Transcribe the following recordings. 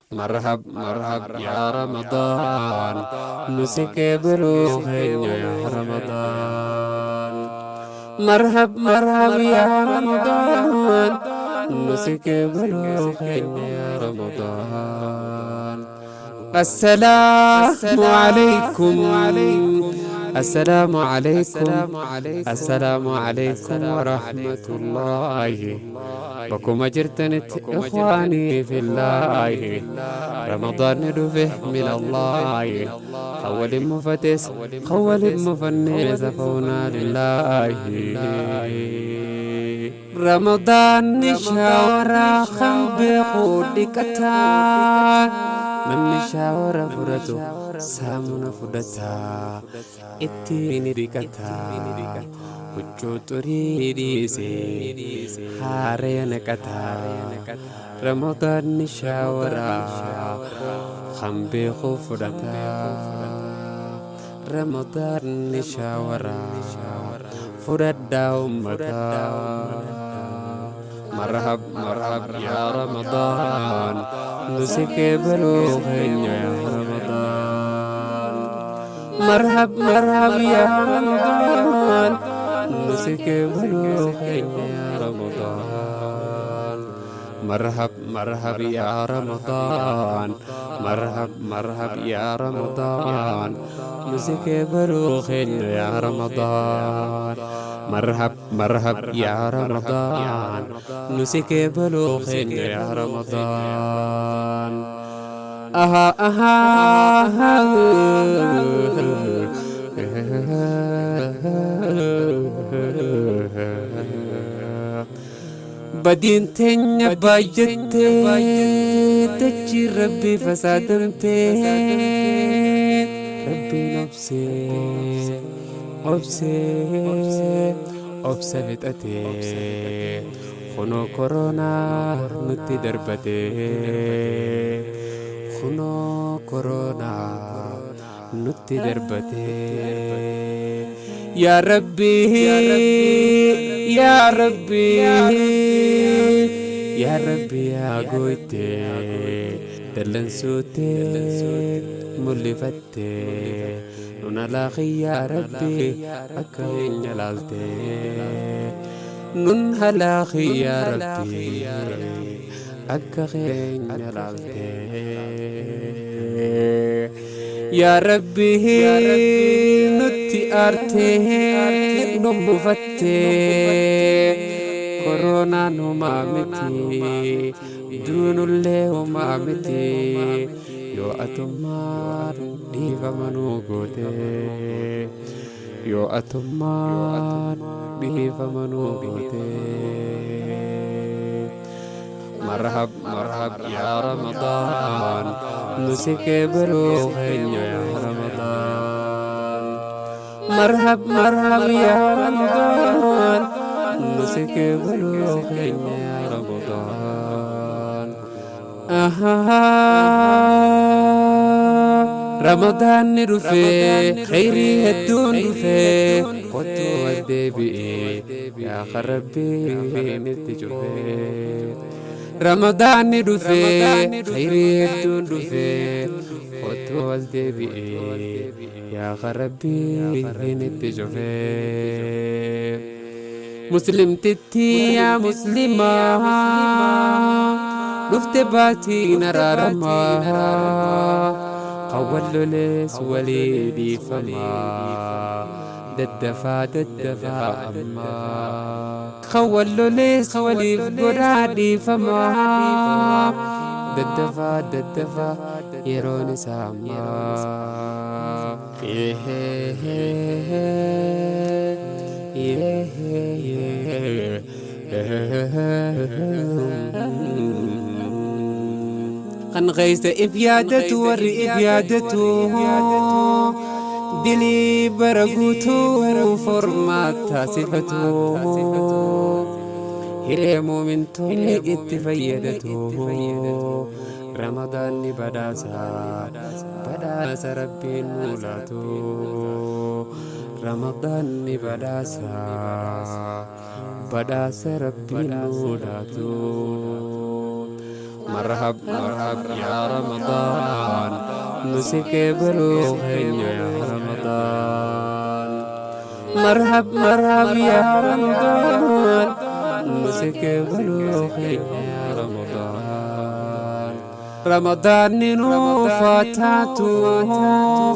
Marhab marhab yaa Ramadaan, nusi keebaluu keenya yaa Ramadaan. Marhab marhab yaa Ramadaan, nusi keebaluu keenya yaa Ramadaan. Assalaamu alaykum. Assalaamu alaykum. Assalaamu alaykum wa rahmatullaahi. Bakkuma jirtanitti ikhwaanii fillaahi. Ramadaanni dhufe min Allaahi. Kan waliin mufates kan waliin mufannees afawnaa lillaahi. Ramadaanni shaawaraa kan beeku dhiqataa. Namni shaawara fudhatu saamuna fudhataa. Ittiin dhiqataa. Huccuu xurii dhiisee haaraya naqataa. Ramadaanni shaawaraa kan beeku fudhataa. Ramadaanni shaawaraa fudhadhaa ummataa. Marhab marhab yaa Ramadaan, nusi keebaluu keenya yaa Ramadaan. Marhab marhab yaa Ramadaan, nusi keebaluu keenya yaa Ramadaan. Marhab marhab yaa Ramadaan, marhab marhab yaa Ramadaan, nusi keebaluu keenya yaa Ramadaan. Marhab marhab yaa Ramadaan, nusi keebaluu keenya yaa Ramadaan. Aha aha. Badiin teenya baay'attee dachii Rabbii fasaadamtee, Rabbiin obsee obsee obsa fixatee kunoo koronaa nutti darbatee, kunoo koronaa nutti darbatee. Yaa Rabbi, yaa Rabbi, yaa Rabbi, yaa gooytee dallansuutee mul'ifattee nun halaaqi yaa Rabbi, akka keenya laaltee nun halaaqi yaa Rabbi, akka keenya laaltee. Yaa Rabbi, nutti aartee nu mufattee, koronaan homaa miti, duunullee homaa miti, yoo atummaan dhiifama nuu gootee, yoo atummaan dhiifama nuu gootee. Marhab marhab yaa Ramadaan, nusi keebaluu keenya yaa Ramadaan. Marhab marhab yaa Ramadaan, nusi keebaluu keenya yaa Ramadaan. Ramadaanni dhufe khayrii hedduun dhufe, kottuu as deebi'e yaa Rabbiin itti cufe. Ramadaanni dhufe khayrii hedduun dhufe, kottuu as deebi'e yaa Rabbiin itti cufe. Muslimtitti yaa muslimaa, dhufte baatiin araaramaa, kan wal lolees walii dhiifamaa, daddafaa daddafaa ammaa. Kan wal lolees waliif godhaa dhiifamaa, daddafaa daddafaa yeroon isaa ammaa. Kan keessa if yaadatu, warri if yaadatu, dilii bara guutuu formaat taasifatu, hiree muumintoonni itti fayyadatu. Ramadaanni badhaasa, badhaasa Rabbiin nuu laatu. Ramadaanni badhaasa, badhaasa Rabbiin nuu laatu. Marhab marhab yaa Ramadaan, nusikee baluu keenya yaa Ramadaan. Marhab marhab yaa Ramadaan, nusikee baluu keenya yaa Ramadaan. Ramadaanni nuuf haa taatu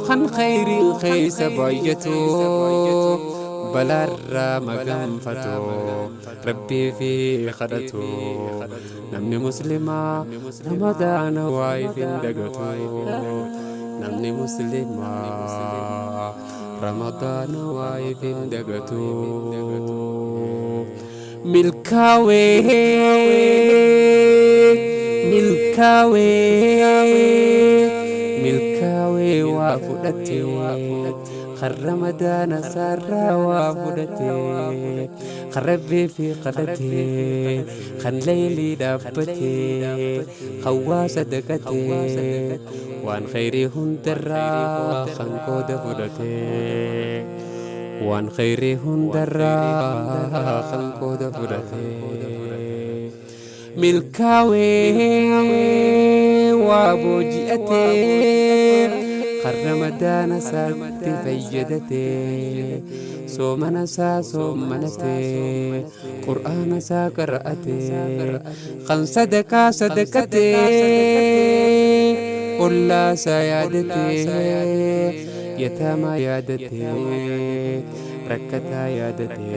kan khayriin keessa baay'atu, balaarraa maganfatu, rabbii fi kadhatu. Namni muslimaa Ramadaana waayif hin dagatu. Namni muslimaa Ramadaana waayif hin dagatu. Milkaawee milkaawee milkaawee waa fudhate, kan Ramadaana saarraa waa fudhate, kan rabbii fi kadhate, kan leeylii dhaabbate, kan waa sadaqate, waan khayrii hundarraa kan qooda fudhate, waan khayrii hundarraa kan qooda fudhate. Milkaawee waa booji'ate, kan Ramadaana isaatti fayyadate, soomana isaa soommanate, qur'aana isaa qara'ate, kan sadaqaa sadaqate, ollaa isaa yaadate, yataamaa yaadate, rakkataa yaadate.